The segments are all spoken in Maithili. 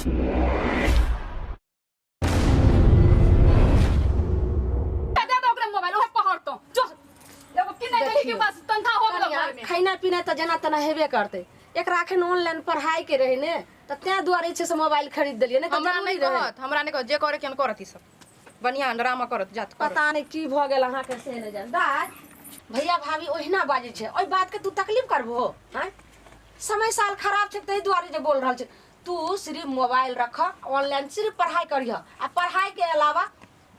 दे दो ओकरा मोबाइल ओहे पहरतो जो एगो की नहीं देली कि बस तनखा हो गेलो घर में। खाना पीना तऽ जेना तेना हेबे करतै। एकरा अखन ऑनलाइन पढ़ाई के रहे ने, तऽ तें दुआरे छै से मोबाइल खरीद देलियै, नहि तऽ हमरा जरूरी नहीं रहै। कहत, हमरा नहीं कहत, जे करे के हम करत। ई सब बढ़िया ड्रामा करत जात करत। पता नहीं की भऽ गेल अहाँके से नहि जान। दाय भैया भाभी ओहिना बाजै छै, ओहि बात के तू तकलीफ करबहो? आँय, समय साल खराब छै ताहि दुआरे जे बोल रहल छै। तू सिर्फ मोबाइल रख, ऑनलाइन सिर्फ पढ़ाई करिह, आ पढ़ाई के अलावा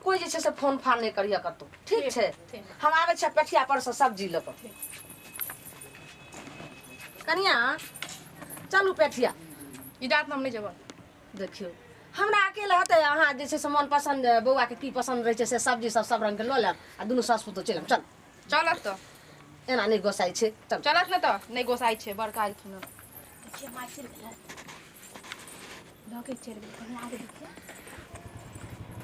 कोई जे छै से फोन फान नहि करिह कतौ, ठीक छै? हम आबै छियै पेठिया पर से सब्जी लऽ कऽ। कनिया चलू पेठिया। ई रात में हम नहीं जेबै। देखियौ हमरा अकेले हेतै, अहाँ जे छै से मन पसन्द बौआके की पसन्द रहै छै से सब्जी सब सब रङ्गके लऽ लेब आ दुनू सासु पुतोह चलि आयब। चल चलत तऽ एना नहि गोसाइ छै, चल। चलत ने तऽ नहि गोसाइ छै, बड़का एलखिन हँ। देखिए माय चलि गेलै, लऽ के चलि गेलै। कहीं आगे देखिए,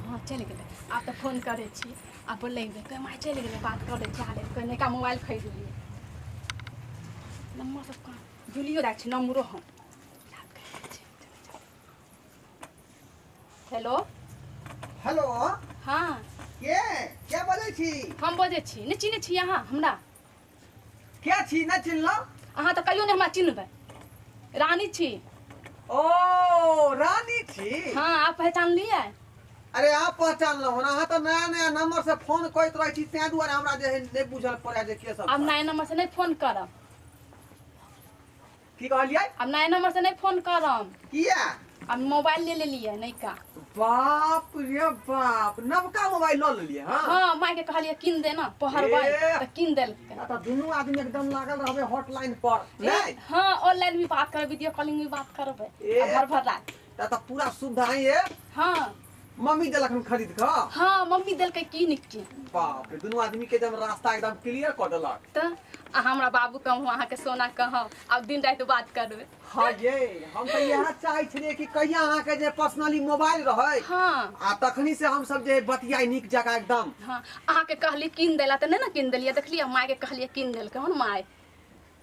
हँ चलि गेलै। आब तऽ फोन करै छी आ बोलेबै, कहै माय चलि गेलै, बात कऽ लै छी। आ कहै नयका मोबाइल खरीद लियै। नम्बर सब कहाँ जुलियो दै छै नम्बरो, हम याद करि लै छी। हेलो। हेलो। हाँ। के बजै छी? हम बजै छी। नहि चिन्है छी अहाँ हमरा? के छी? नहि चिन्हलहुँ। अहाँ तऽ कहियो नहि हमरा चिन्हबै। रानी छी। ओ रानी छी? हाँ, आप पहचानलियै? अरे आप पहचानलहुँ हन? अहाँ तऽ नया नया नंबर से फोन करैत रहै छी, ताहि दुआरे हमरा जे है नहि बुझल पड़ै जे के सब आब छै। नया नंबर से नहि फोन करब। की कहलियै? आब नया नंबर से नहि फोन करब। किया? आब मोबाइल ले लेलियै नयका। बाप रे बाप, नवका मोबाइल लऽ लेलियै? हाँ हाँ, माय के कहलियै कीन दे ना पहरबै, ए। तऽ कीन देलकै। आ तऽ दुनू आदमी एकदम लागल रहबै हॉटलाइन पर नहि? हाँ, ऑनलाइन भी बात करबै, वीडियो कॉलिंग भी बात करबै। ए। आ भर भर रात। तऽ तऽ पूरा सुविधा है। हाँ। मम्मी देलक हन खरीद कऽ? हाँ, मम्मी देलकै कीन के। बाप रे, दुनू आदमी के एकदम रास्ता एकदम क्लियर कऽ देलक। तऽ आ हमरा बाबू कहूँ अहाँके सोना कहब, आब दिन राति बात करबै। हाँ ये हम तऽ इएह चाहै छलियै कि कहिया अहाँके जे पर्सनली मोबाइल रहै। हाँ। आ तखनी से हम सब जे बतियाइ नीक जकाँ एकदम। हाँ, अहाँके कहली कीन देला तऽ नहि ने कीन देलियै। देखलियै, मायके कहलियै कीन देलकै हन माय।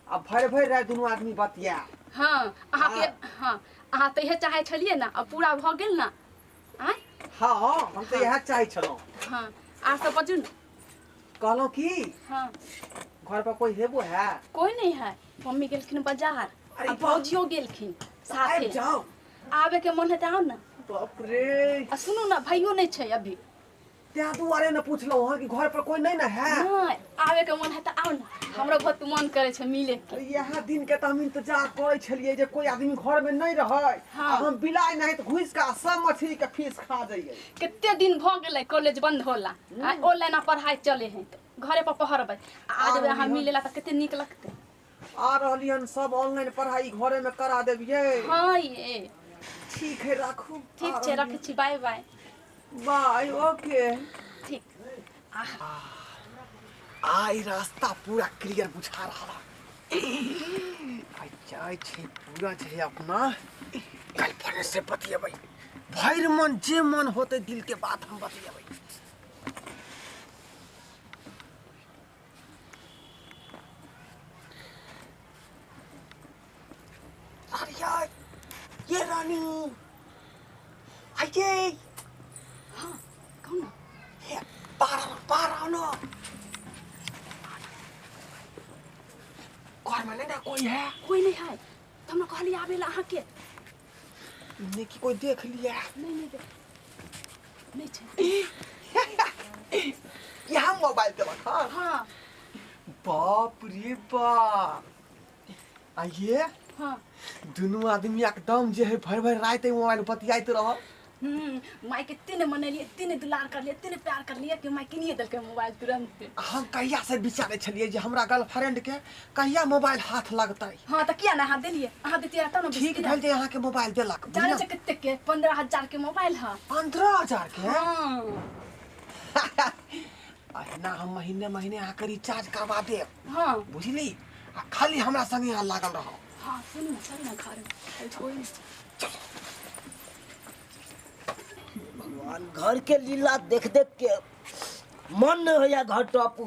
आ भरि भरि राति दुनू आदमी बतिया। हाँ अहाँके हाँ, अहाँ तऽ इएह चाहै छलियै ने, आब पूरा भऽ गेल ने? आँय। हाँ, हम तऽ इएह चाहै छलहुँ। हाँ, आर सब बाजू ने। कहलहुँ की, हाँ, घर पर कोई हेबो है? कोई नहीं है, मम्मी गेलखिन बाजार। अरे आ वाह। भौजियो गेलखिन आबि साथे। जाउ। आबे के मन है तऽ आउ ने। बाप रे। आ सुनू ने, भाइयो नहि छै अभी। तें दुआरे ने पुछलहुँ हँ कि घर पर कोई नहीं ने है। नहि, आबे के मन है तऽ आउ ने, हमरो बहुत मन करै छै मिले के। अरे इएह दिन के तऽ हम इंतजार करै छलियै जे कोई आदमी घर में नहीं रहै। हाँ। आ हम बिलाइ नहीं तऽ घुसि कऽ आ सब मछली के फीस खा जइयै। कते दिन भऽ गेलै कॉलेज बंद होला, आ ऑनलाइन आ पढ़ाई चले है, तऽ घरे पर पढ़बै आ आ जेबै अहाँ मिले ला तऽ कते नीक लगतै। आ रहली हन, सब ऑनलाइन पढ़ाई घरे में करा देबियै। हाँ ये ठीक है, राखू। ठीक छै, रखै छी, बाय बाय। बाय, ओके। ठीक। आई रास्ता पूरा क्लियर बुझा रहा है। आई जाइ छै पूरा जे अपना गर्लफ्रेंड से बतियेबै, भरि मन जे मन होतै दिल के बात हम बतियेबै। अरे यार, ये रानी आइए। हाँ, कहू ना। हे, बाहर आओ, बाहर आओ ना। घर में नहीं ना कोई है? कोई नहीं है, तऽ हमरा कहलियै आबै ला अहाँके। नहीं कि कोई देख लिया। नहीं नहीं देख नहीं छै। यहाँ मोबाइल देलक? हाँ। हाँ। बाप रे बाप, आइए। हाँ। दुनू आदमी एकदम जे है भरि भरि राति मोबाइल बतियाइत रहब। माय के एते ने मनेलियै, एते ने दुलार करलियै, एते ने प्यार करलियै कि माय किनिए देलकै मोबाइल तुरन्ते। हम कहिया से विचारै छलियै जे हमरा गर्लफ्रेंड के कहिया मोबाइल हाथ लगतै। हाँ, तऽ किया ने अहाँ देलियै? अहाँ दैतियै तब ने ठीक बुझतियै। भेल जे अहाँके मोबाइल देलक। जानै छै कते के? 15,000 के मोबाइल है। 15,000 के? हाँ। अहिना हम महीने महीने अहाँके रिचार्ज करवा देब। हाँ। बुझली, आ खाली हमरा संगे अहाँ लागल रहब। हाँ, सुनू ने, चलू ने घर में, कोई नहीं। भगवान, घर के लीला देख देख के मन नहीं होया घर टपू,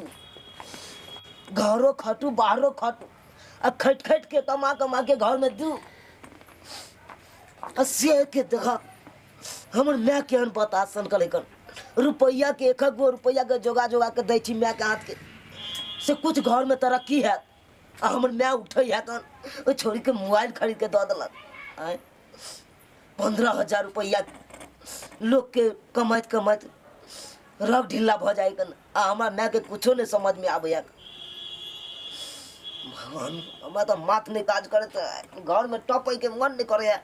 घरो खटू बाहरो खटू, आ खट खट के कमा कमा के घर में दू। आ से के देखा हमर माय केहन बतासन कलै कन। रुपैया के एक गो रुपैया के जोगा जोगा के दै छी माय के हाथ के, से कुछ घर में तरक्की है। आ हमर माय उठै है कन ओ छोरी के मोबाइल खरीद के दऽ देलक। आँय 15,000 रुपैया लोग के कमाइत कमाइत रग ढिल्ला भऽ जाइ कन। आ हमरा माय के कुछो नहीं समझ में आबैया। भगवान हमरा तऽ माथ नहीं काज करैत, घर में टपै के मन नहीं करैया।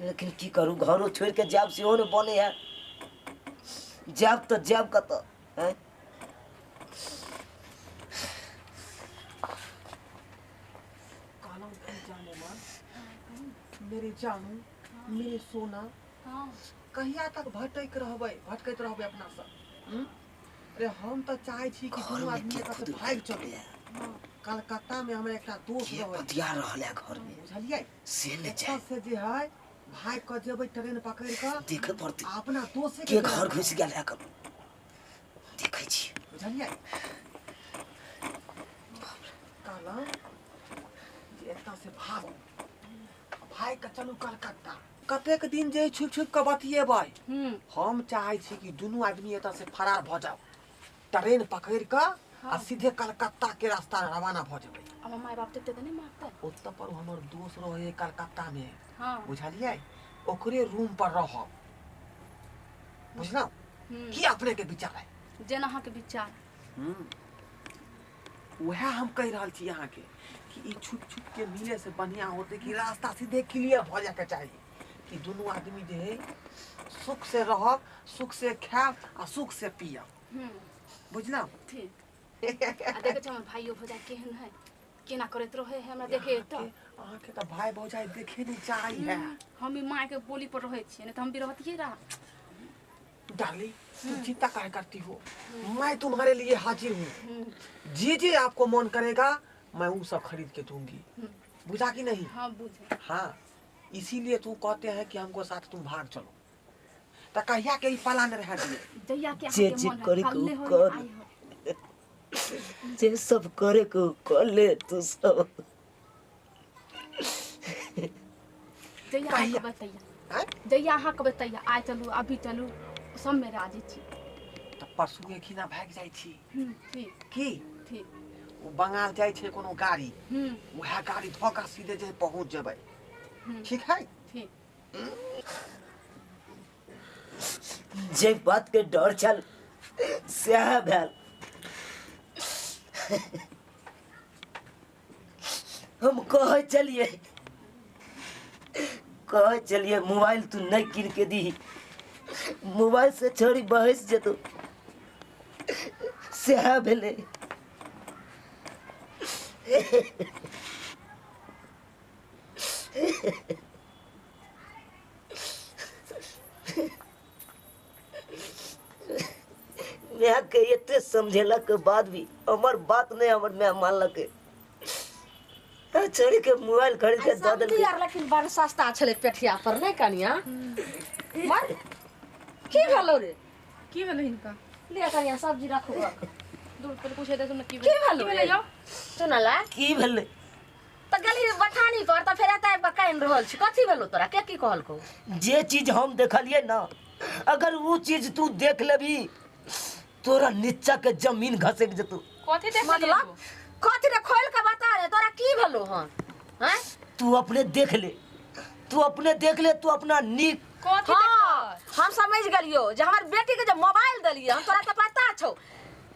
लेकिन की करू, घरो छोड़ के जायब सेहो नहीं बने है। जायब तऽ जायब कतऽ? आँय कहलहुँ की जाने मन मेरे जानू मेरे सोना, हाँ कहिया तक भटक रहबै भटकैत रहबै अपना सब? अरे हम तऽ चाहै छी कि घर दुनू में आदमी के एतऽ से खुद भागि चलू। कलकत्ता में हमरा एकटा दोस्त के रहै, बतिया रहल है घर में, बुझलियै? से नहीं एतऽ जाए से जे है भागि कऽ जेबै ट्रेन पकड़ि कऽ, देखे पड़तै आ अपना दोसे के घर घुसि गेल है कन, देखै छी। बुझलियै? कहलहुँ जे एतऽ से भागू, भागि कऽ चलू कलकत्ता। कतेक दिन जे छुपि छुपि कऽ बतियेबै? हम चाहै छी कि दुनू आदमी एतऽ से फरार भऽ जाउ, ट्रेन पकड़ि कऽ आ सीधे कलकत्ता के रास्ता रवाना भऽ जेबै। अब माय बाप देखते तऽ नहीं मारतै? ओतऽ पर हमर दोस्त रहै कलकत्ता में, हाँ बुझलियै? ओकरे रूम पर रहब, बुझलहुँ? की अपने के विचार है? जेना अहाँके विचार। वएह हम कहि रहल छी अहाँके कि ई छुप छुप के मिले से बढ़िया होते कि रास्ता सीधे क्लियर भऽ जायके चाही, कि दुनू आदमी जे है सुख से रहब, सुख से खायब आ सुख से पियब, बुझलहुँ? ठीक। आ देखै छी हमर भाइयो भौजाइ केहन है, केना करैत रहै है हमरा देखे तऽ। अहाँके तऽ भाय भौजाइ देखे नहीं चाही है। हम भी माय के बोली पर रहै छियै, नहीं तऽ हम भी रहतियै रहा। डार्लिंग तुम चिंता काहे करती हो, मैं तुम्हारे लिए हाजिर हूँ। जे जे आपको मन करेगा मैं वो सब खरीद के दूंगी, बुझा कि नहीं? हाँ बुझे। हाँ इसीलिए तू कहते हैं कि हमको साथ तुम भाग चलो। तो कहिया के ई प्लान रह दिए जहिया के जे अहाँके जे मन है, करे के कल्ले उ होय, कर। आइ होय। जे सब करे के कर ले तू सब। जहिया अहाँके बतैया, आँय? जहिया अहाँके बतैया आइ चलू अभी चलू, सब में राजी छी। तो परसू के खिना भागि जाइ छी। ठीक की ठीक। ओ बंगाल जाइ छै कोनो गाड़ी, वएह गाड़ी धऽ कऽ सीधे जे पहुँच जेबै, ठीक है? ठीक। जे बात के डर छल सएह भेल। हम कहै चलिए मोबाइल तू नहीं किन के दी, मोबाइल से छोड़ी बहस जेतो, सएह भेलै। माय के एते समझेला के बाद भी हमर बात नहीं हमर माय मानलकै। छोड़ी के मोबाइल खरीद के दऽ देलकै। यार लेकिन बड़ सस्ता छलै पेठिया पर नहीं कनिया? मर की भेलौ रे? की भेलै हिनका? ले कनिया सब्जी राखू। दूर पर पूछे दे की की भेलौ? की भेलै यौ? सुनला की भेलै? तऽ गेली बथानी पर तऽ फेर एतऽ आबि कऽ कानि रहल छी। कथी भेलौ तोरा? के की कहलकौ? जे चीज हम देखलियै ना, अगर वो चीज तू देख लेबी तोरा नीचा के जमीन घसक जेतौ। कथी देखलियै? मतलब कथी रे? खोल के बता रे, तोरा की भेलौ हन? हैं तू अपने देख ले, तू अपने देख ले, तू अपना नीक। कथी? हाँ हम समझ गेलियो जे हमर बेटी के जे मोबाइल देलियै हम, तोरा तऽ पता छौ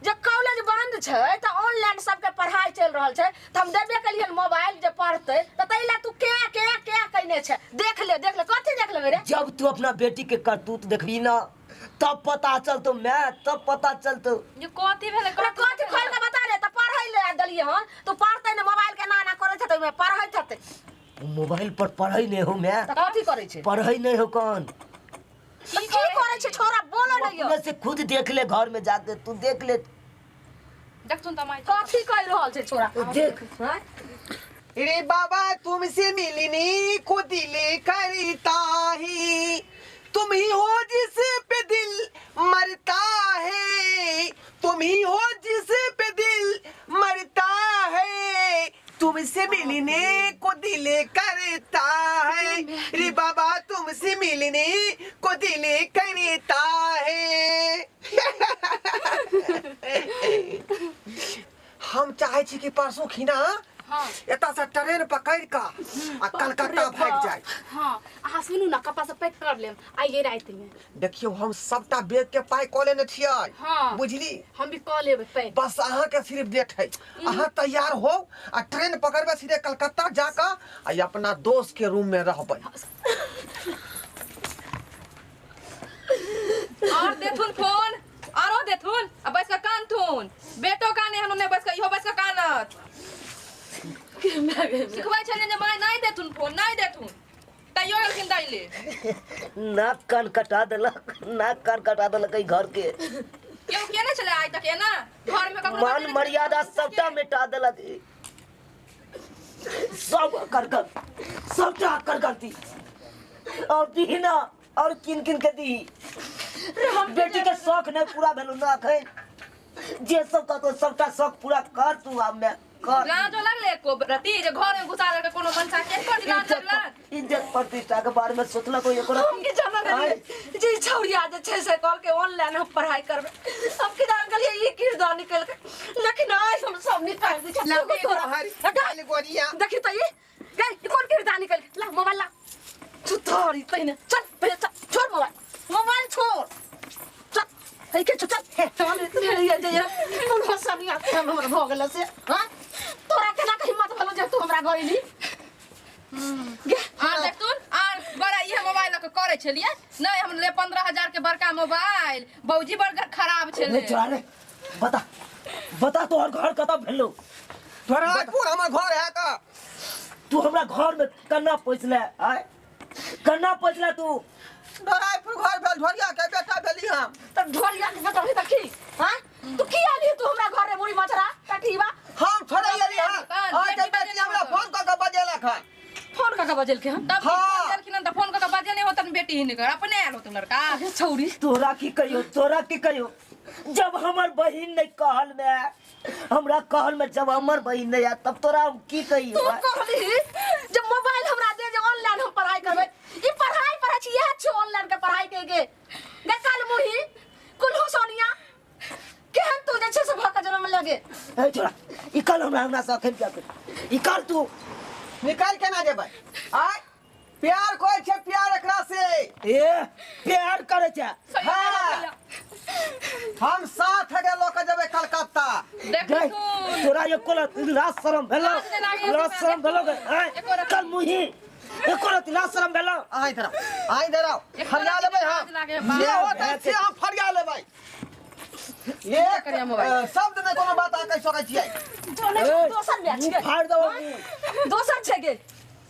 जे कॉलेज बंद छै तऽ ऑनलाइन सबके पढ़ाई चलि रहल छै, तऽ हम देबे केलियै मोबाइल जे पढ़तै, तऽ ताहि लए तू के के के कयने छै? देख ले देख ले, कथी देख लेबै रे? जब तू अपना बेटी के करतूत देखबी ना तब पता चलतो मैं, तब पता चलतो ये कथी भेलै? कथी खोल के बता रे। तऽ पढ़ै ले देलियै हन, तू पढ़तै ने मोबाइल के ना ना करै छै तऽ ओहिमे पढ़ैत हेतै। मोबाइल पर पढ़ै नहीं हो मैं। तऽ कथी करै छै? पढ़ै नहीं हो कौन? की करै छै छोरा? बोलो नहीं अपने से खुद देख ले, घर में जाके तू देख ले। देखथुन तऽ माय कथी कहि रहल छै छोरा? देख। रे बाबा तुमसे मिलने को दिल करता है, तुम ही हो जिस पे दिल मरता है, तुम ही हो जिस पे दिल मरता है, तुमसे मिलने को दिल करता है। रे बाबा तुमसे मिलने को दिल करता है। हम चाहे छी कि परसों खिना हाँ। एतऽ से ट्रेन पकड़ कऽ आ कलकत्ता भागि जाय। हाँ, अहाँ सुनू ना, कपड़ा सब पैक कर लेम आइए राति में। देखियौ हम सबटा बेग के पाइ कऽ लेने छियै। हाँ। बुझली? हम भी कऽ लेबै पैक। बस अहाँके सिर्फ डेट है, अहाँ तैयार हो आ ट्रेन पकड़बै सीधे कलकत्ता जाकऽ आ अपना दोस्त के रूम में रहबै। और देथुन फोन, आरो देथुन आ बैस कऽ कानथुन। बेटो काने हन ओने बैस कऽ, इहो बैस कऽ कानत। सिखबै छलियनि जे माय नहि देथुन फोन, नहि देथुन, तैयो एलखिन दै ले। नाक कान कटा देलक, नाक कान कटा देलक एहि घर के। केओ केने छलै आइ तक एना घर में ककरो? मान मर्यादा सबटा मिटा देलक। सब कर गलती, सबटा कर गलती। और दी ना और किन किन के दी। बेटी के शौक नहीं पूरा भेलो ना अखन, जे सब कहतो सबटा शौक पूरा कर तू। आब मैं कर लाजो लगले एको रति जे घर में घुसा देलकै कोनो मनसा के? एको दिन लाज लगलै? इज्जत प्रतिष्ठा के बारे में सोचलक कोई एको हम की जानल रहियै जे ई छौड़िया जे छै से कहलकै ऑनलाइन हम पढ़ाई करबै। हम की जानल गेलियै ई किरदार निकलि के, लेकिन आइ हम सब निकालि दै छियै। तोहर गोरिया देखी तऽ ई गई, ई कोन किरदार निकलि के? ला मोबाइल ला, चुतारी तहिने। चल पहिले चल, छोड़ मोबाइल, मोबाइल छोड़, चल है के, चल हे चल। ये जे ये कोन हसनिया हमर भऽ गेल से? हां, तोरा केना के हिम्मत भेलो जे तू हमरा घर एली गे? आर देखतुन, आर बड़ा इहे मोबाइल लऽ कऽ करै छलियै। नहि हम ले 15,000 के बड़का मोबाइल, भौजी बड़ खराब छलै। नहीं चोरा रे, बता बता तोहर घर कतऽ भेलो? तोरा हमर घर है तऽ तू हमरा घर में कन्ना पैसले आय, कन्ना पैसले तू? ढोरायपुर घर भेल, ढोरिया के बेटा भेली हम। तऽ ढोरिया के बेटा भेली तऽ की? हां, तू की आली तू हमरा घर रे मुड़ी मचरा कटीबा? हम थोड़े एली हन, अहाँके बेटी हमरा फोन कऽ के बजेलक हन। फोन कऽ के बजेलकै हन? तब हाँ। फोन देलखिन हन तऽ फोन कऽ के बजेने होतन बेटी हिनकर, अपने आयल होतन लड़का। अरे छौड़ी, तोरा की कहियो, तोरा की कहियो, जब हमर बहिन नहीं कहल में, हमरा कहल में जब हमर बहिन नहीं आयत तब तोरा हम की कहियो? तू कहली जे मोबाइल हमरा दे जे ऑनलाइन हम पढ़ाई करबै। ई पढ़ाई पढ़ै छी, इएह छै ऑनलाइन के पढ़ाई के। गे गे काल मुही कुल्हू सोनिया, केहन तू जे छै से भऽ के जनम लगे। ए छोरा, ई कल हमरा अंगना से अखन क्या कर, ई कल तू निकाल केना जेबै? आय प्यार कोइ छै, प्यार एकरा से। ए प्यार करे छै? हाँ, हम साथ हेगे लऽ के जेबै कलकत्ता। देखथुन तोरा एको लाज शरम भेलो? लाज नहि लागैए। लाज शरम भेलो गे? आँय? एको रत्ती। कल मुही एको रत्ती लाज शरम भेलो? अहाँ इधर आउ, अहाँ इधर आओ, एको फरिया रत्ती लेबै लाज हम। लागैए, जे बाप। होतै से हम फरिया लेबै। एक करिया मोबाइल। शब्द में कोनो बात अहाँ कहि सकै छियै? जो नहि ए, दोसर बियाह मुँह छियै। फाड़ देबो मुँह। दोसर छै गे।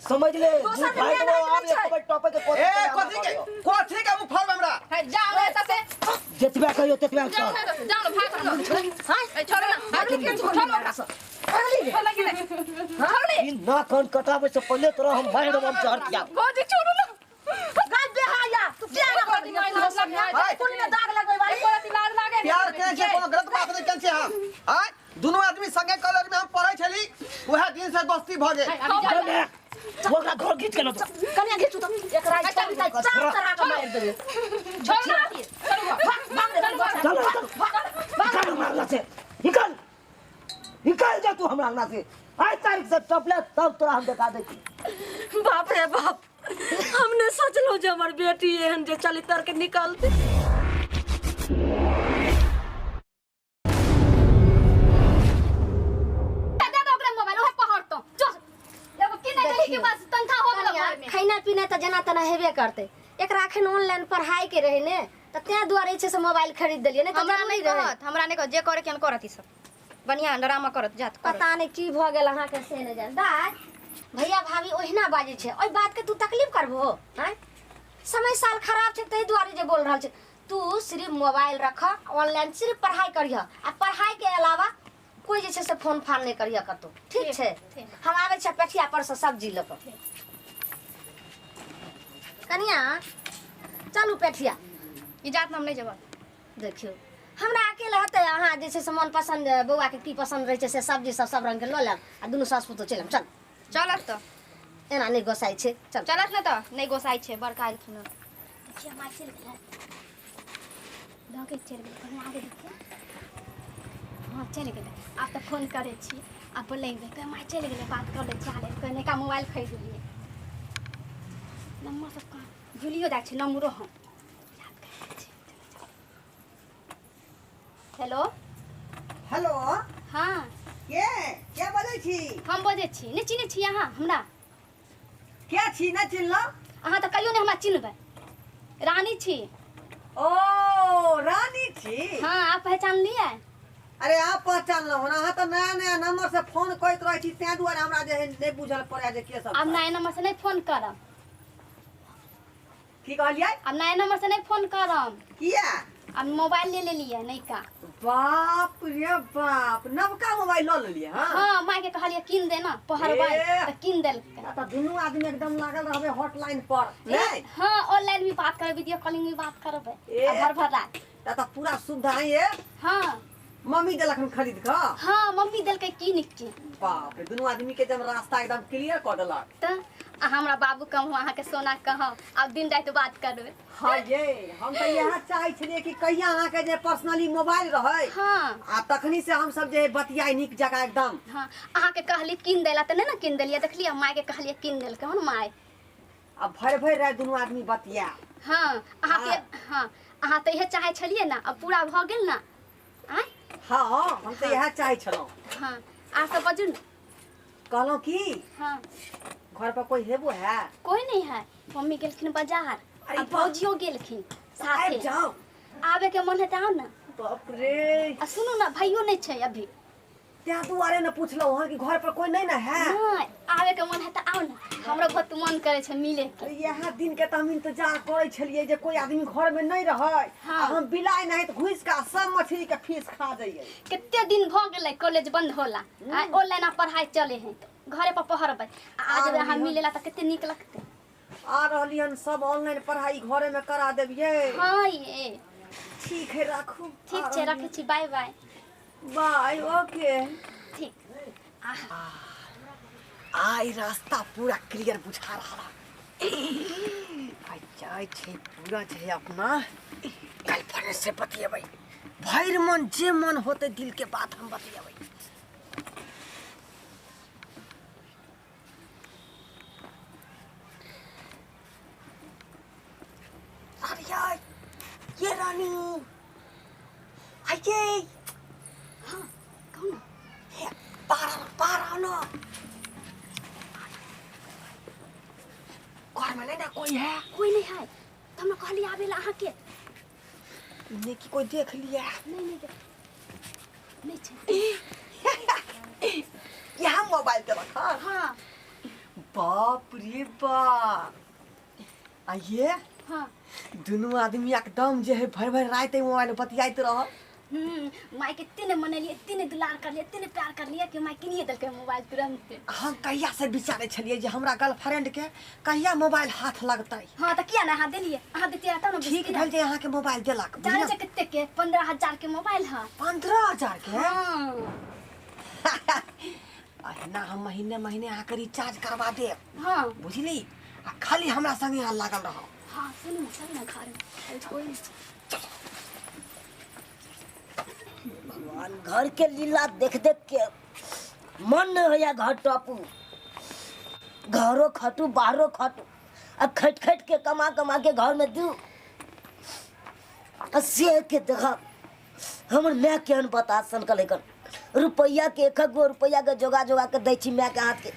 समझ ले, दोसर मुँह फाड़ बियाह देबो। नहि आब छै। एक बेर टॉपे के कोशिश ए करे हमरा कथी के घर पर। कथी के मुँह फाड़बै हमरा? हे, जाउ ने एतऽ से। जतबे कहियो ततबे जाउ कर। ने एतऽ से, जाउ ने, भाग ने। हां, ए, छोड़ू ने, भागली के? छोड़ू ओकरा। भागली गे। छोड़ू ने, छोड़ू ने। ई नाक कान कटाबै से पहिले तोरा हम मारि देबो, हम जहर खिया। भौजी छोड़ू ने। गाय बेहाया, तू किया ना कर दिया हाय। कुल में दाग लगबै वाली? एको रत्ती लाज लागै ने? प्यार केने छियै, कोनो गलत बात नहि केने छियै हम। आय दुनू आदमी संगे कॉलेज में हम पढ़ै छली, उएह दिन से दोस्ती भऽ गेल। चल ने, ओकरा घर घीच के लऽ जो। कनिया घीचू तऽ एकरा ई छौड़ी के चार चढ़ा के मारि देबै। छोड़ू ने, छोड़ू। भाग भाग रे, चल चल, निकल हमरा अंगना से, निकल निकल जा तू हमरा अंगना से। आज तारीख से टपले तब तोरा हम देखा दै छी। बाप रे बाप, हमने सोचलो जे हमर बेटी एहन जे चलितर के निकलते। दे दो ओकरा मोबाइल, ओहे पहरतो जो एगो की नहीं देली के बस तनख्वाह हो गेलो घर में। खाना पीना तऽ जेना तेना हेबे करतै, एकरा अखन ऑनलाइन पढ़ाई के रहै ने, तऽ तें दुआरे छै से मोबाइल खरीद देलियै, नहि तऽ हमरा जरूरी नहि रहै। कहत, हमरा नहि कहत, जे करे के करत ई सब। बढ़िया ड्रामा करत जात करत। पता नहि की भऽ गेल अहाँके से नहि जान। दाय, भैया भाभी ओहिना बाजै छै, ओहि बात के तू तकलीफ करबहो? आँय, समय साल खराब छै ताहि दुआरे जे बोल रहल छै। तू सिर्फ मोबाइल रख, ऑनलाइन सिर्फ पढ़ाई करिह आ पढ़ाई के अलावा कोई जे छै से फोन फान नहि करिह कतौ, ठीक छै? हम आबै छियै पेठिया पर से सब्जी लऽ कऽ। कनिया चलू पेठिया। ई जात हम नहि जेबै। देखियौ हमरा अकेले हेतै, अहाँ जे छै से मन पसन्द बौआ के की पसन्द रहै छै से सब्जी सब सब रंग के लऽ लेब आ दुनू सास पुतोह चलि आयब। चल चलत तऽ। एना नहि गोसाइ छै। चल चलत ने तऽ नहि गोसाइ छै बड़का एलखिन हँ। देखिए माय चलि गेलै, लऽ के चलि गेलै। कहीं आगे देखिए, हाँ चलि गेलै। आब तऽ फोन करै छी आ बोलेबै, कहै माय चलि गेलै, बात कऽ लै छी। आले कहै नयका मोबाइल खरीद लेलियै, नम्बर सब कहाँ भुलियो जाइ छै, नम्बरो हम याद करि लै छी। हेलो हेलो, हाँ के बजै छी? हम बजै छी। नहि चिन्है छी अहाँ हमरा? के छी? नहि चिन्हलहुँ। अहाँ तऽ कहियो नहि हमरा चिन्हबै। रानी छी। ओ रानी छी? हाँ, आप पहचान लियै? अरे आप पहचानलहुँ हन? अहाँ तऽ नया नया नंबर से फोन करैत रहै छी, ताहि दुआरे हमरा जे है नहि बुझल पड़ै जे के सब आब छै। नया नंबर से नहि फोन करब। की कहलियै? आब नया नंबर से नहि फोन करब। किया? आब मोबाइल ले लेलियै नयका। बाप रे बाप, नवका मोबाइल लऽ लेलियै? हाँ। हाँ, माय के कहलियै कीन दे ना पहरबै, ए। तऽ कीन देलकै। तऽ दुनू आदमी एकदम लागल रहबै हॉटलाइन पर नहि? हाँ, ऑनलाइन भी बात करबै, वीडियो कॉलिंग भी बात करबै। ए। आ भर भर रात। तऽ पूरा सुविधा है। हाँ। मम्मी देलक हन खरीद कऽ? हाँ, मम्मी देलकै कीन के। बाप रे, दुनू आदमी के एकदम रास्ता एकदम क्लियर कऽ देलक। तऽ आ हमरा बाबू कहूँ, अहाँके सोना कहूँ, आब दिन राति बात करबै। हाँ ये, हम तऽ इएह चाहै छलियै कि कहिया अहाँके जे पर्सनली मोबाइल रहै हाँ। आ तखनी से हम सब जे बतियाइ नीक जकाँ एकदम। हाँ, अहाँके कहली कीन देला तऽ नहि ने कीन देलियै। देखलियै, मायके कहलियै कीन देलकै हन माय। आ भरि भरि राति दुनू आदमी बतिया। हाँ, अहाँके हाँ, अहाँ तऽ इएह चाहै छलियै ने, आब पूरा भऽ गेल ने आँय? हाँ, हम तऽ इएह चाहै छलहुँ। हाँ, आर सब बाजू ने। कहलहुँ की, हाँ। घर पर कोई हेबो है? कोई नहीं है, मम्मी गेलखिन बाजार। अरे आ बाप। भौजियो गेलखिन आबि साथे। जाउ। आबे के मन है तऽ आउ ने। बाप रे। आ सुनू ने, भाइयो नहि छै अभी। तें दुआरे ने पुछलहुँ हँ कि घर पर कोई नहीं ने है। नहि, आबे के मन है तऽ आउ ने, हमरो बहुत मन करै छै मिले के। अरे इएह दिन के तऽ हम इंतजार करै छलियै जे कोई आदमी घर में नहीं रहै हाँ। आ हम बिलाइ नहीं तऽ घुसि कऽ सब मछली के फीस खा जइयै। कते दिन भऽ गेलै कॉलेज बंद होला, आ ऑनलाइन आब पढ़ाई चले है, तऽ घरे पर पढ़बै आ आज आ अहाँ रहली। मिलेला तऽ कते नीक लगतै। आ रहली हन, सब ऑनलाइन पढ़ाई घरे में करा देबियै। हाँ ये। ठीक है, राखू। ठीक छै, रखै छी, बाय बाय। बाय, ओके। ठीक। आई रास्ता पूरा क्लियर बुझा रहा है। आई जाइ छै पूरा जे है अपना गर्लफ्रेंड से बतियेबै, भरि मन जे मन होते दिल के बात हम बतियेबै। अरे यार, ये रानी आइए। हाँ, कहू ने। हे, बाहर आओ, बाहर आओ ना, घर में नहीं ना कोई है? कोई नहीं है, तऽ हमरा कहली आबे ला अहाँके। नहीं कि कोई देख लिया। नहीं नहीं नहीं छै। यहाँ मोबाइल देलक हँ? हाँ। बाप रे बाप, आ ये हाँ। दुनू आदमी एकदम जे है भरि भरि राति मोबाइल बतियाइत रहल। माय के एते ने मनेलियै, एते ने दुलार करलियै, एते ने प्यार करलियै कि माय किनिए देलकै मोबाइल तुरंत। हम कहिया से विचारै छलियै जे हमरा गर्लफ्रेंड के कहिया मोबाइल हाथ लगतै। हाँ, तऽ किया ने अहाँ देलियै? अहाँ देतियै तब ने ठीक बुझतियै। भेल जे अहाँके मोबाइल देलक। जानै छै कते के? 15,000 के मोबाइल है। 15,000 के? हाँ। अहिना हम महीने महीने अहाँके रिचार्ज करवा देब। हाँ। बुझली? आ खाली हमरा संगे अहाँ लागल रहब। हाँ, सुनू ने, चल ना घर में, कोई नहीं। भगवान, घर के लीला देख देख के मन नहीं होया घर टपू। घरो खटू, बाहरो खटू, आ खट खट के कमा कमा के घर में दू, आ से के देख हमर माय केहन बता सनकल कर। रुपैया के एक गो रुपैया के जोगा जोगा के दै छी माय के हाथ के,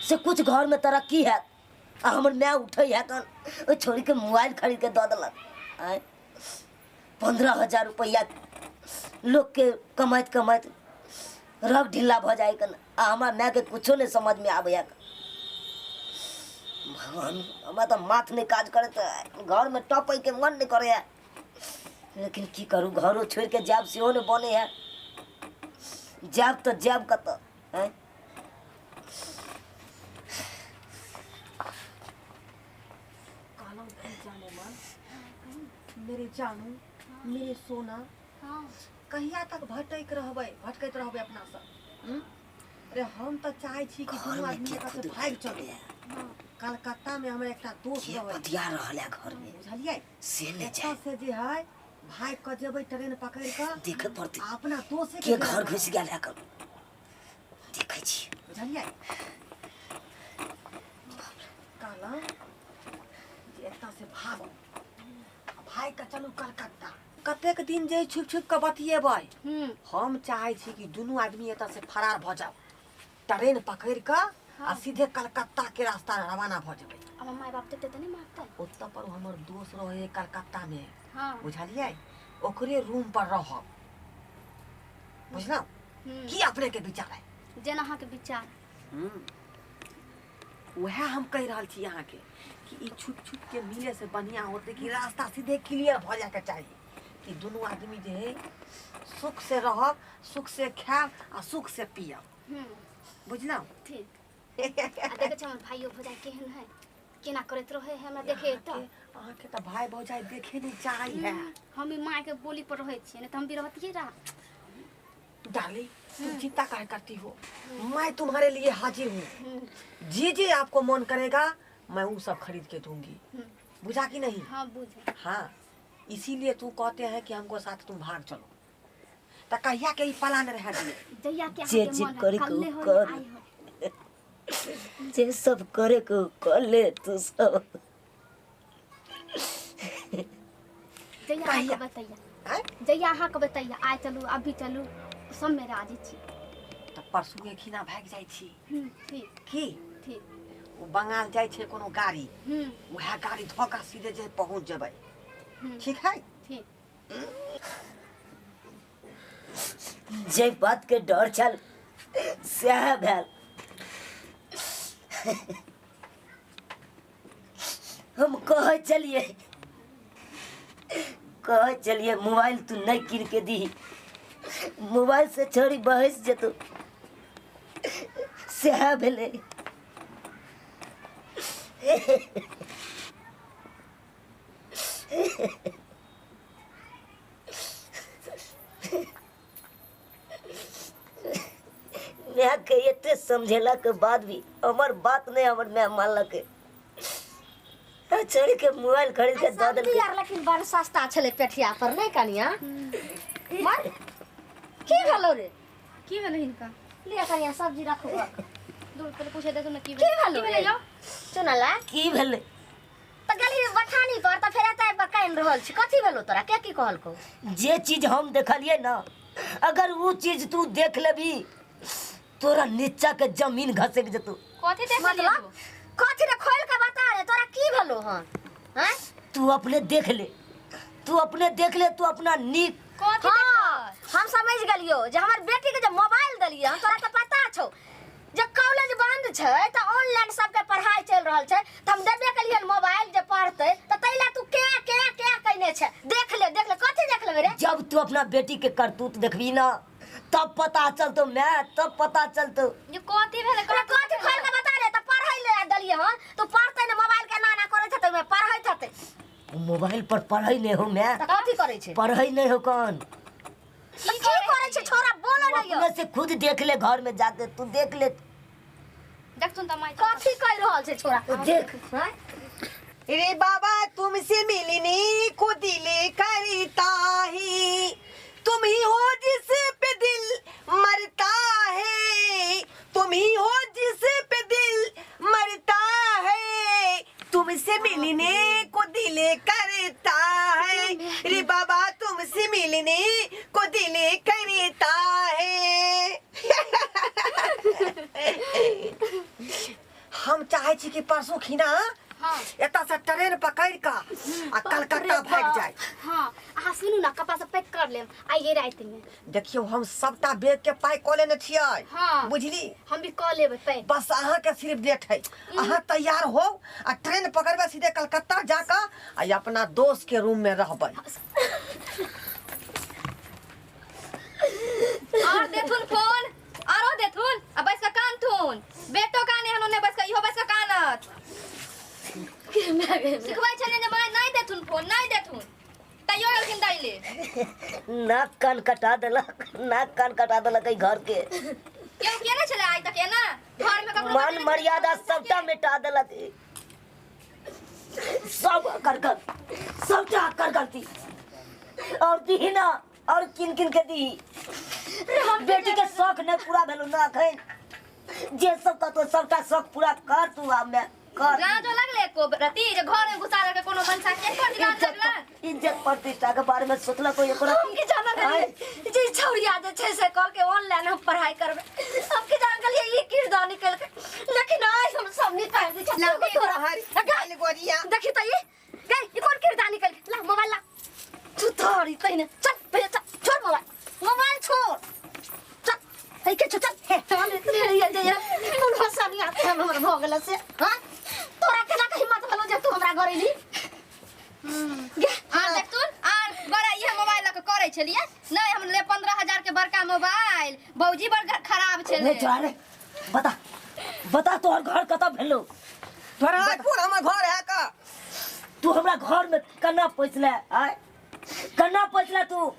से कुछ घर में तरक्की है। आ हमर माय उठै है कन ओ छोड़ी के मोबाइल खरीद के दऽ देलक। आँय, 15,000 रुपैया। लोग के कमाइत कमाइत रग ढीला भऽ जाइ कन, आ हमरा माय के कुछो नहीं समझ में आबैया। भगवान, हमरा तऽ माथ नहीं काज करैत है। घर में टपै के मन नहीं करे है, लेकिन की करू? घरो छोड़ के जायब सेहो नहीं बने है। जायब तऽ जायब कतऽ? आँय? कहलहुँ की जाने मन, मेरे जानू, मेरे सोना, हाँ। कहिया तक भटक रहबै, भटकैत रहबै अपना सब, हम्म? अरे हम तऽ चाहै छी कि घर दुनू में आदमी के एतऽ से खुद भागि चलू। कलकत्ता में हमर एकटा दोस्त के रहै बतिया रहल है घर में बुझलियै से नहि एतऽ जाए से जे है भाग कऽ जेबै ट्रेन पकड़ि कऽ देखे पड़तै आ अपना दोस्त के घर घुसि गेल है करू देखै छी बुझलियै कहलहुँ जे एतऽ से भागू आ भागि कऽ चलू कलकत्ता कतेक दिन जे छुपि छुपि कऽ बतियेबै हम चाहै छी कि दुनू आदमी एतऽ से फरार भऽ जाउ ट्रेन पकड़ि कऽ आ सीधे कलकत्ता के रास्ता रवाना भऽ जेबै अब माय बाप देखते तऽ नहि मारतै ओतऽ पर हमर दोस्त रहै कलकत्ता में हाँ बुझलियै ओकरे रूम पर रहब बुझलहुँ की अपने के विचार है जेना अहाँके विचार वएह हम कहि रहल छी अहाँके कि ई छुप छुप के मिले से बढ़िया होते कि रास्ता सीधे क्लियर भऽ जायके चाही कि दुनू आदमी जे है सुख से रहब सुख से खायब आ सुख से पियब बुझलहुँ ठीक आ देखै छी हमर भाइयो भौजाइ केहन है केना करैत रहै है हमरा देखे तऽ अहाँके तऽ भाय भौजाइ देखे नहि चाहै है हम भी मायके बोली पर रहै छियै नहि तऽ हम भी रहतियै रहा डार्लिंग तुम चिंता काहे करती हो मैं तुम्हारे लिए हाजिर हूँ जे जे आपको मन करेगा मैं वो सब खरीद के दूंगी बुझा कि नहीं हाँ बुझ हाँ इसीलिए तू कहते हैं कि हमको साथ तुम भाग चलो तो कहिया के ई प्लान रह दिए जहिया के जे अहाँके जे मन है करे के कल्ले उ होय कर। आइ होय जे सब करे के उ कर ले तू सब जहिया अहाँके बतैया आँय? जहिया अहाँके बतैया आइ चलू अभी चलू सबमे राजी छी तऽ परसुए खिना भागि जाइ छी ठीक की ठीक ओ बंगाल जाइ छै कोनो गाड़ी वएह गाड़ी धऽ कऽ सीधे जे पहुँच जेबै ठीक है ठीक जे बात के डर छल सएह भेल हम कहै छलियै कहै छलियै मोबाइल तू नहि कीन के दीही मोबाइल से छोड़ी बहस जेतौ सएह भेलै माय के एते समझेला के बाद भी हमर बात नहीं हमर माय मानलकै छोड़ के मोबाइल खरीद के दऽ सब्जी देलकै आर लेकिन बड़ सस्ता छलै पेठिया पर नहि कनिया मर की भेलो रे की भेलै हिनका लिअ कनिया सब्जी राखू दूर पहिले पूछे देतू ने की की भेलो की भेलै यौ चुनला की भेलै तऽ गेली बथानी पर तऽ फेर एतऽ आबि कऽ कानि रहल छी कथी भेलो तोरा के की कहलकौ जे चीज हम देखलियै ना अगर वो चीज तू देख लेबी तोरा नीचा के जमीन घसक जेतौ कथी देखलियै मतलब तू? कथी रे खोल के बता रे तोरा की भेलो हन हैं तू अपने देख ले तू अपने देख ले तू अपना नीक कथी हाँ देखल हम समझ गेलियो जे हमर बेटी के जे मोबाइल देलियै हम तोरा तऽ पता छौ जे कॉलेज बंद छै तऽ ऑनलाइन सबके पढ़ाई चलि रहल छै तऽ हम देबे केलियै मोबाइल जे पढ़तै तऽ ताहि लए तू के के के कयने छै देख ले देख ले कथी देख लेबै रे जब तू अपना बेटी के करतूत देखबी ना तब पता चलतो मैं तब पता चलतो ये कथी भेलै तोरा कथी खोल के बता रे तऽ पढ़ै ले देलियै हन तू पढ़तै ने मोबाइल के एना एना करैत हेतै ओहिमे पढ़ैत हेतै मोबाइल पर पढ़ै नहीं हो मैं तऽ कथी करै छै पढ़ै नहीं हो कौन तऽ की करै छै छोरा बोलो तू ने यौ अपने से खुद देख ले घर में जाके तू देख ले देखथुन तऽ माय कथी कहि रहल छै छोरा तू देख हैं? रे बाबा तुमसे मिलने को दिल करता है तुम ही हो जिस पे दिल मरता है तुम ही हो जिस पे दिल मरता है तुमसे मिलने को दिल करता है रे बाबा तुमसे मिलने को दिल करता है हम चाहे छी कि परसों खिना हाँ एतऽ से ट्रेन पकड़ि कऽ आ कलकत्ता भागि जाय हाँ अहाँ सुनू ना कपड़ा सब पैक कर लेब आइए रातिमे देखियौ हम सबटा बैग के पाइ कऽ लेने छियै हाँ। बुझली हम भी कऽ लेबै पैक बस अहाँके सिर्फ लेट है अहाँ तैयार हो आ ट्रेन पकड़बै सीधे कलकत्ता जाकऽ आ ई अपना दोस्त के रूम में रहबै और देथुन फोन आरो देथुन आ बैस कऽ कानथुन बेटो काने हन ओने बैस कऽ इहो बैस कऽ कानत सिखबै छलियनि जे माय नहि देथुन फोन नहि देथुन तैयो गेलखिन दै ले नाक कान कटा देलक नाक कान कटा देलक एहि घर के। केओ केने छले आइ तक एना घर में ककरो मान मर्यादा सबटा मिटा देलक। सब कर कर सबटा कर गलती और दी ना और किन किन के दी। बेटी के शौक नहीं पूरा भेलो ना अखन, जे सब कतो सबटा शौक पूरा कर तू। आब में कर लाजो लगले को रति जे घर में घुसा के कोनो मनसा के कर लाज लगला। इज्जत प्रतिष्ठा के बारे में सोचला कोई एकरा हम की जाना गेलिए जे छौरिया जे छै से कह के ऑनलाइन हम पढ़ाई करबे, हम की जान गेलिए ई किरदार निकल के, लेकिन आज हम सब निकाल दै छै। तोरा हरी गाल गोरिया देखी त ई गई ई कोन किरदार निकल के ला मोबाइल ला तू तोरी तैने चल भैया चल छोड़ मोबाइल मोबाइल छोड़ चल हे के चल हे चल ये जे कोन भाषा नहीं आते हम हमर भ गेल से। हां तोरा केना के हिम्मत भेलो जे तू हमरा घर एली? आर देख तू आर बड़ा इहे मोबाइल लक करै छलिए नहीं हम ले 15,000 के बड़का मोबाइल भौजी बड़ खराब छले। नहीं चला रे बता बता तोहर घर कतऽ भेलो? तोरा कोन हमर घर है का? तू हमरा घर में कना पैसले आय कना पैसले तू?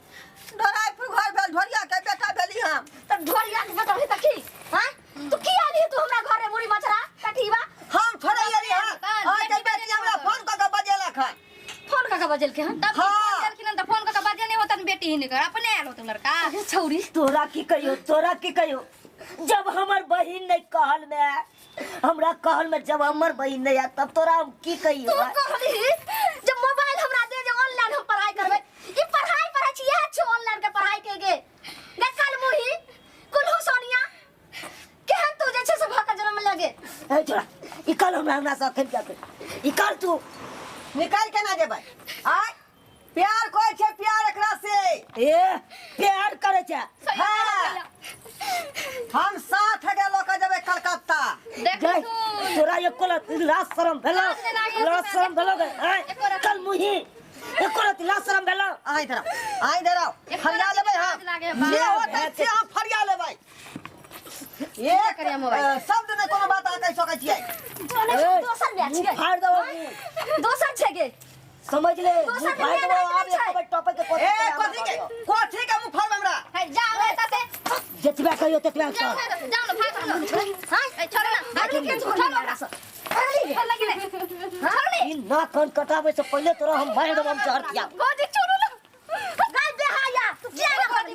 ढोराईपुर घर भेल, ढोरिया के बेटा भेली हम। त ढोरिया के बेटा भेली त की? हां तू की आली तू हमरा घर रे मुड़ी मचरा कटीवा? हम थोड़े आली हां आज के बेटी हमरा फोन क के बजेलक हन। फोन क के बजेलके हन? तब फोन केलखिन त फोन क के बजे नहीं होतन बेटी हिनकर अपने आयल होतन लड़का। अरे छौरी तोरा की कहियो तोरा की कहियो, जब हमर बहिन नहीं कहल में हमरा कहल में जब हमर बहिन नहीं आयल तब तोरा हम की कहियो? तू कहली जब मोबाइल हमरा दे जे ऑनलाइन हम पढ़ाई करबे, ई पढ़ाई पढ़ै छी इहे छौ ऑनलाइन के पढ़ाई के गे गे कल मुही कुल्हू सोनिया केहन तू जे छै से भ के जन्म लगे। ए छोरा ई कल हमरा हमरा से अखन क्या कर ई कल तू निकाल के ना जेबै। आय प्यार कोई छै प्यार एकरा से ए प्यार करे छै। हां हम साथ गे लक जेबै कलकत्ता। देख तोरा एको लाज शरम भेलो? लाज शरम भेलो गे? कल मुही एको रात लाज शरम भेलो? आ इधर आ इधर आओ फरिया लेबै हम जे होतै से हम फरिया लेबै। एक शब्द नै कोनो बात आ कहि सकै छियै। दोसर बियाह छियै फाड़ दो दोसर छै गे समझ ले मुंह फाड़ दो आब एक टॉपिक के ए कथि के मुंह फाड़ब हमरा? हे जा रे तते जतबा कहियो ततबा कर जाओ ना भाग ना। हां ए छोड़ ना भाग के छोड़ हमरा से छोड़ लगी रे छोड़ ई नाक कान कटाबे से पहले तोरा हम मार देब हम जहर किया। गोदी छोड़ू ना गाय बेहाया तू किया ना कर दी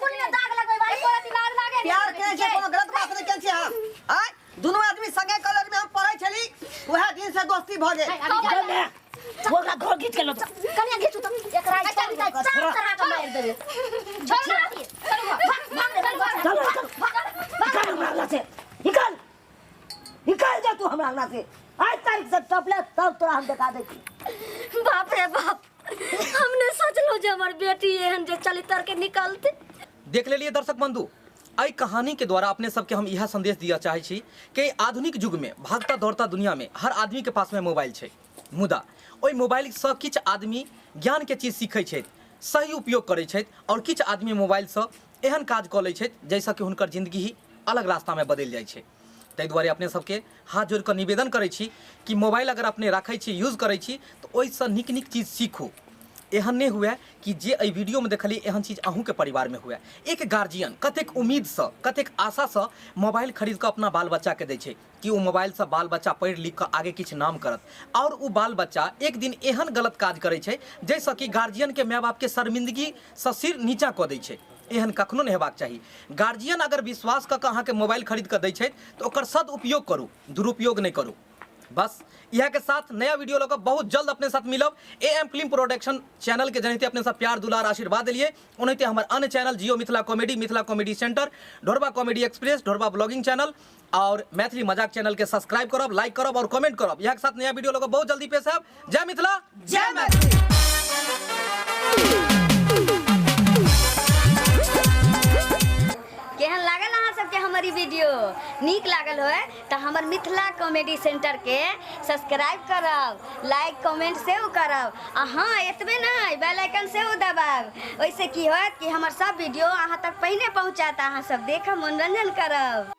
कोन में दाग लगबै बारी एको रति लाज लागे प्यार के छै कोनो गलत बात नहीं केन छै हम। आय दुनू आदमी संगे कॉलेज में हम पढ़ै छली वएह दिन से दोस्ती भ गेल। ओकरा घर घीच के ल कनिया घीचू त एकरा चार चढ़ा के मार देबे। छोड़ ना चल चल निकाल हमरा अंगना से निकाल निकाल जा तू हमरा अंगना से। आज तारीख से टपले तब तोरा हम देखा दै छी। बाप रे बाप हमने सोचलो जे हमर बेटी एहन जे चलितर के निकलते। देख लेलिए दर्शक बंधु एहि कहानी के द्वारा अपने सबके हम यह संदेश दिया चाहे छी कि आधुनिक युग में भागता दौड़ता दुनिया में हर आदमी के पास में मोबाइल छै, मुदा ओहि मोबाइल से किछु आदमी ज्ञान के चीज सीखै छथि, सही उपयोग करै छथि और किछु आदमी मोबाइल से एहन काज कऽ लै छथि जाहिसँ कि हुनकर जिंदगी ही अलग रास्तामे बदलि जाइ छै। ताहि दुआरे अपने सबके हाथ जोड़ि कऽ निवेदन करै छी कि मोबाइल अगर अपने राखै छी यूज करै छी तऽ ओहिसँ नीक नीक चीज सीखू। एहन नहीं हुए कि जे एहि वीडियो में देखलिए एहन चीज अहूँ के परिवार में हुए। एक गार्जियन कतेक उम्मीदसँ कतेक आशासँ मोबाइल खरीद कऽ अपना बाल बच्चाके दै छै कि ओ मोबाइलसँ बाल बच्चा पढ़ि लिख कऽ आगे किछु नाम करत, और ओ बाल बच्चा एक दिन एहन गलत काज करै छै जाहिसँ कि गार्जियनके माय बापके शर्मिंदगीसँ सिर नीचा कऽ दै छै। एहन कखनो नहि हेबाक चाही। गार्जियन अगर विश्वास कऽ कऽ अहाँके मोबाइल खरीद कऽ दै छै तऽ ओकर सदुपयोग करू, दुरुपयोग नहि करू। बस इह के साथ नया वीडियो लऽ कऽ बहुत जल्द अपने साथ मिलब। AM film production channel के जनहिते अपने साथ प्यार दुलार आशीर्वाद दिलिए, ओनाहिते हमर अन्य channel Jio Mithila comedy, Mithila comedy centre, Dhorba comedy express, Dhorba blogging channel और मैथिली मजाक चैनल के सब्सक्राइब करब, लाइक करब और कमेंट करब। इह के साथ नया वीडियो लऽ कऽ बहुत जल्दी पेश आयब। जय मिथिला, जय मैथिली। केहन लागल अहाँ सबके हमर ई वीडियो? नीक लागल होय तऽ हमर मिथिला कॉमेडी सेंटर के सब्सक्राइब करब, लाइक कमेंट सेहो करब आ हाँ एतबे नहि बेल आइकन सेहो दबाब। ओहिसँ की होयत कि हमर सब वीडियो अहाँ तक पहिने पहुँचत, अहाँ सब देखब, मनोरंजन करब।